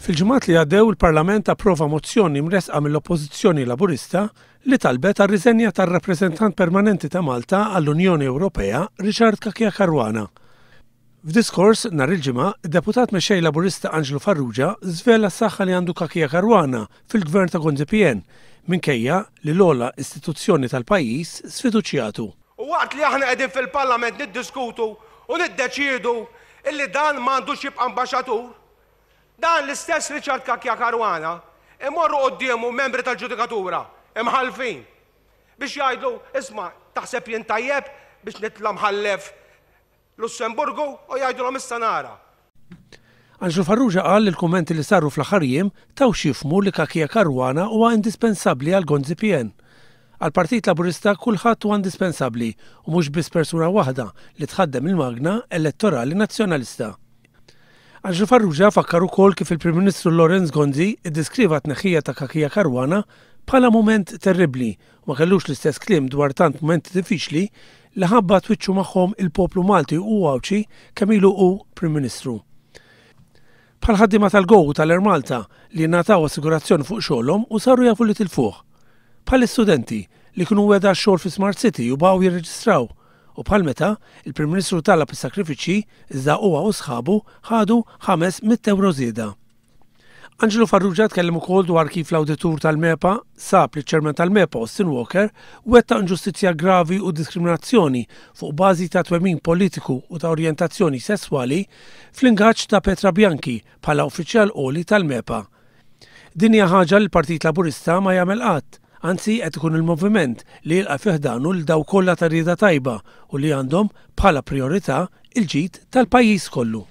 Fil-ġimgħat li għaddew il-Parlament approva mozzjoni mressqa mill-Oppożizzjoni Laburista li talbet għar-riżenja tar-Rappreżentant Permanenti ta' Malta għall-Unjoni Ewropea Richard Cachia Caruana. F'diskors nhar il-Ġimgħa, id-Deputat Mexxej Laburista Anġlu Farrugia żvela s-saħħa li għandu Cachia Caruana fil-Gvern ta' Gonzi PN minkejja li l-ogħla istituzzjoni tal-pajjiż sfiduċjatu. U waqt li aħna qegħdin fil-Parlament niddiskutu u niddeċiedu illi dan m'għandux jibqa' ambaxxatur, dan l-istess Richard Cachia Caruana imorru quddiemu membri tal-ġudikatura, imħallfin, biex jgħidlu, isma' taħseb jien tajjeb biex nitla' mħallef Lussemburgu u jgħidulhom issa nara. Anġlu Farrugia qal li l-kummenti li saru fl-aħħar jiem taw x'jifhmu li Cachia Caruana huwa indispensabbli għal Gonzi PN. Għall-Partit Laburista kulħadd huwa indispensabbli u mhux biss persuna waħda li tħaddem il-magna elettorali Nazzjonalista. Anġlu Farrugia fakkar ukoll kif il-Prim Ministru Lawrence Gonzi ddeskriva t-tneħħija ta' Cachia Caruana bħala mument terribbli u ma kellux l-istess kliem dwar tant mumenti diffiċli li ħabbat wiċċu magħhom il-poplu Malti u Għawdxi kemm ilu hu Prim Ministru. Bħall-ħaddiema tal-Go u tal-Air Malta li ngħataw assigurazzjoni fuq xogħolhom u saru jafu li tilfuh. Bħall-istudenti li kienu wegħda x-xogħol fi Smart City u baqgħu jirreġistraw. U bħal meta il-Prim Ministru talab is-sakrifiċċji iżda huwa u sħabu ħadu 500 ewro żieda. Angelo Farrugia tkellem ukoll dwar kif l-awditur tal-MEPA sab li ċ-ċermen tal-MEPA Austin Walker wettaq inġustizzja gravi u diskriminazzjoni fuq bażi ta' twemmin politiku u ta' orjentazzjoni sesswali fl-ingaġġ ta' Petra Bianchi bħala uffiċjal għoli tal-MEPA. Din hija ħaġa li l-Partit Laburista ma jagħmel qatt, anzi qed ikun il-moviment li jilqa' fi ħdanu lil dawk kollha ta' rieda tajba u li għandhom bħala priorità il-ġid tal-pajjiż kollu.